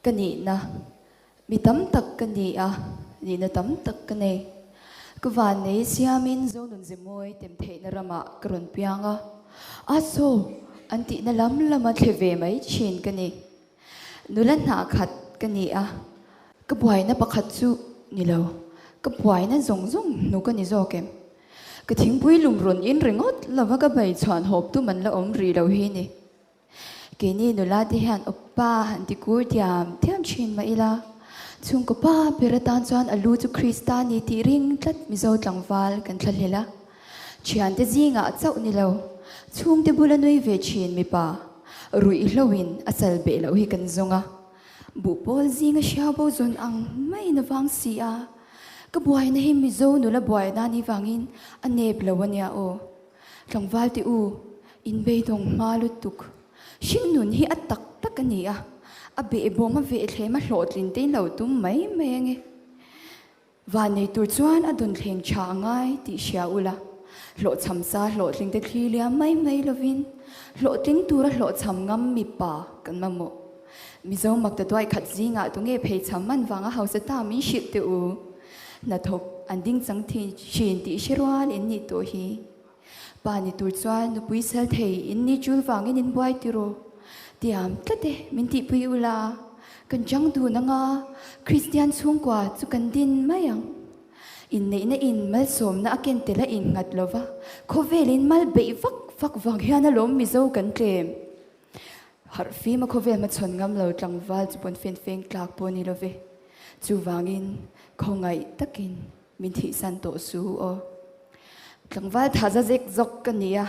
Ka nihna, Mi tam tak ka ni a, nihna tam tak ka nei. Ka vannei siamin Zonun Zemawi tem theihna ramah ka rawn piang a, a saw an tihna lam lama thle ve mai thin ka ni. Nula hnah khat ka ni a, ka buaina pakhat chu ni lo, ka buaina zawng zawng hnu ka ni zawk em? Ka thingpui lum rawn in ringawt lova ka bei chhuan hawp tum an la awm rih lo hi ni. Keini nula te hian awpa han ti kur diam diam thin mah ila, chhungkaw pa ber atan chuan a lu chu Krista ni tih ring tlat Mizo tlangval kan thlahlel a. Thiante zingah chauh ni lo, chhungte bula nui ve thin mipa ruihhloin a chal beh loh hi kan zawng a. Buhpawl zinga hriau bo zawn ang maiin a vang si a, ka buaina hi Mizo nula buaina ni vangin a nep lo a nia aw. Tlangval te u, in beidawng hma lutuk. Hringnun hi a tak tak a ni a, a behbawm a vehthlem a hlawhtlin te in lo tum mai mai ange. Van nei tur chuan a dawnthleng tha a ngai tih hria ula, hlawhchham sa hlawhtling te thli liam mai mai lovin hlawhtling tura hlawhchham ngam mipa kan mamawh. Mizo makta duai khat zingah tunge pheichham man vanga hausa ta min hrilh teh u. Hnathawk an ding chang thin tih hre rual in nih tawh hi. Pa ni tur chuan nupui sal thei in ni chul vangin in buai tiraw? Tiam tlat e, min tihpui ula, kan chang dun anga Kristian chhungkua chu kan din mai ang. Inneihna in malsawmna a ken tel a innghat lova, khawvelin mal beih vak vak vang hian alawm Mizo kan tlem. Harh fim a khawvel hmachhawn ngam lo tlangval chu pawn fen feng tlak pawh a ni love. Chuvangin khawngaih takin min thihsan tawh su aw. Tlangval tha za zek zawk ka ni a,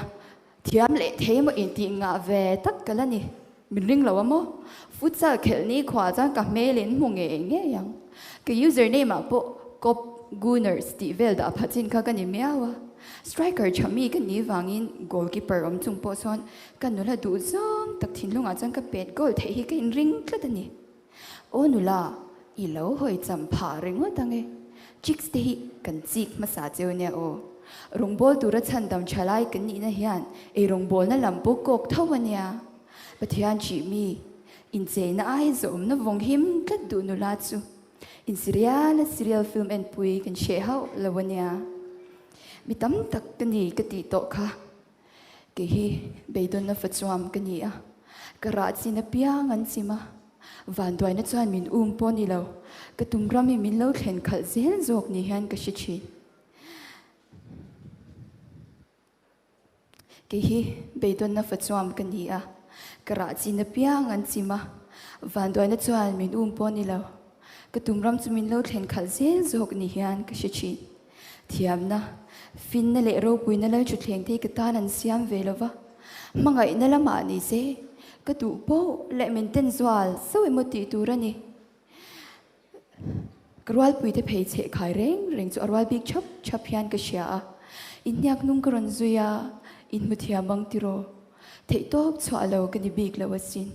thiam leh thei maw intih ngah ve tak ka la ni. Min ring lo a maw? Futsal khelh ni khuah chuan ka hmel in hmu ngei ngei ang. Ka username ah pawh Kop Gunners tih vel dah pha chin kha ka ni miau a. Striker tha mi ka nih vangin goalkeeper awm chung pawh chuan ka nula duh zawng tak thinlungah chuan ka pet goal theih hi ka inring tlat a ni. Aw nula, i lo hawi cham phah ringawt ang e. Chicks te hi kan chik hmasa cheu nia aw. Rawngbâwl tura chhandam tha lai kan nihna hian ei rawngbâwlna lam pawh kawk tho a nia. Pathian ṭih mi, incheina ai zawmna vawng him tlat duh nula chu in serial a serial film enpui kan hreh hauh lo a nia. Mi tam tak ka ni ka tih tawh kha. Kei hi beidawnna fachuam ka ni a, ka rah chin apiang an chim a, vanduaina chuan min um pawh ni lo, ka tum ram hi min lo thlen khalh zel zawk ni hian ka hre thin. Kei hi beidawnna fachuam ka ni a, ka rah chin apiang an chim a, vanduaina chuan min um pawh ni lo, ka tum ram chu min lo thlen khalh zel zawk ni hian ka hre thin. Thiamna, finna leh ropuina lal thutthleng te hi ka tan an siam ve lo va, hmangaihna lamah ni se ka duh poh leh min ten zual zauh emaw tih tur a ni. Ka rualpuite phei chheh khai reng reng chu a rual bik chhap chhap hian ka hria a, inhniak hnung ka rawn zui a, inhmu thiam ang tiraw? Theihtawp chhuah lo ka ni bik lo asin.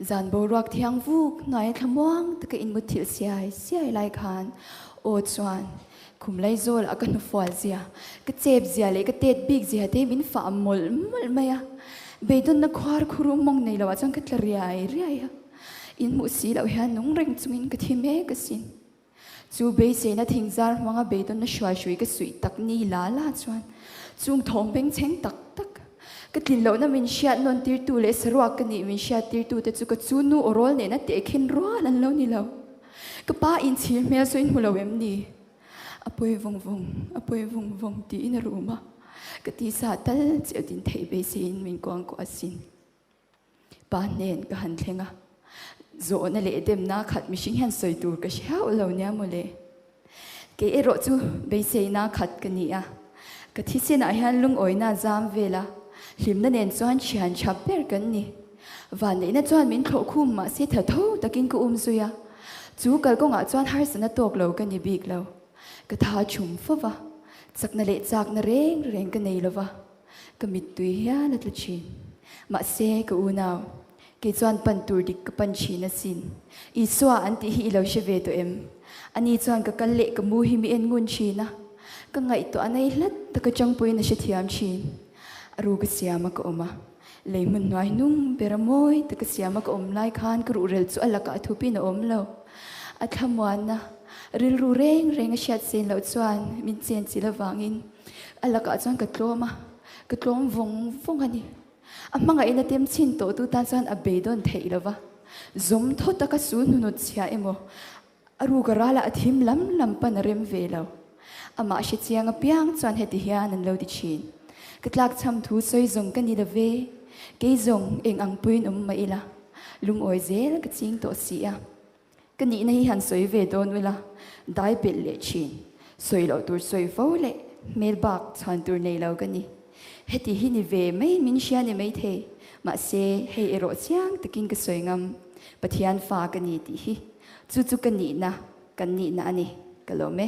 Zan boruak thiang vuk hnuaia thlamuang taka inmutthilh siai siai lai khan aw chuan khum laizawl ah ka hnufual zia, ka chep zia leh ka tet bik zia te min fah mawlh mawlh mai a. Beidawnna khuar khuru mawng nei lo ah chuan ka tla riai riai a. Inhmuh si loh hian nung reng chungin ka thi mek asin. Chu beiseina thingzar hmanga beidawnna hruaihrui ka suih tak ni la la chuan chung thawng bengchheng tak tak, ka tlin lohna min hriat nawn tirtu leh saruak ka nih min hriat tirtute chu ka chu nu awrawl nena tehkhin rual an lo ni lo. Ka pa inchhir hmel sawi hmu lo em ni? A pawi vawng vawng, a pawi vawng vawng tiin a rum a, ka tisa tal chiah din theih beiseiin min kuangkuah asin. Pa hnen ka han thleng a, zawhna leh demna khat mihring hian sawi tur ka hre hauh lo nia mawle. Kei erawh chu beiseina khat ka ni a, ka thisenah hian lungawina zam vel a, hlimna nen chuan thian tha ber kan ni. Vanneihna chuan min thlawh khum mahse tha tho takin ka um zui a, chu kalkawngah chuan harsatna tawk lo ka ni bik lo. Ka tha chhum fo va, chakna leh chakna reng reng ka nei lo va. Ka mittui hian a tla thin. Mahse, ka unau, kei chuan pan tur dik ka pan thin asin. Isua an tih hi i lo hre ve tawh em? Ani chuan ka kal leh ka mu hi mi en ngun thin a, ka ngaihtuah a nei hlat taka changpuiin a hrethiam thin. A ru ka siam a ka awm a. Lei hmun hnuai hnung bera mawi taka siama ka awm lai khan ka ruhrel chu a lakah thupin a awm lo. A thlamuanna rilru reng reng a hriat sen loh chuan min chen chilh avangin a lakah chuan ka tlawm a, ka tlawm vawng vawng a ni. A hmangaihna tem chhin tawhtu tan chuan a beidawn theih lo va, zawm thaw taka su hnunut chhia emaw A ruk a ralah a thim lam lam pan a rem ve lo. Amah hre chiang apiang chuan heti hian an lo ti thin. Ka tlakchham thu sawi zawng ka ni lo ve, kei zawng eng ang puiin awm mah ila, lungawi zel ka ching tawh si a. Ka nihna hi han sawi ve dawn ula, dai belh leh thin. Sawi loh tur sawi fo leh hmel bak chhuan tur nei lo ka ni. Heti hi ni ve mai min hria ni maithei, mahse hei erawh chiang takin ka sawi ngam, Pathian fa ka ni tih hi. Chu chu ka nihna, kan nihna a ni. Ka lawm e.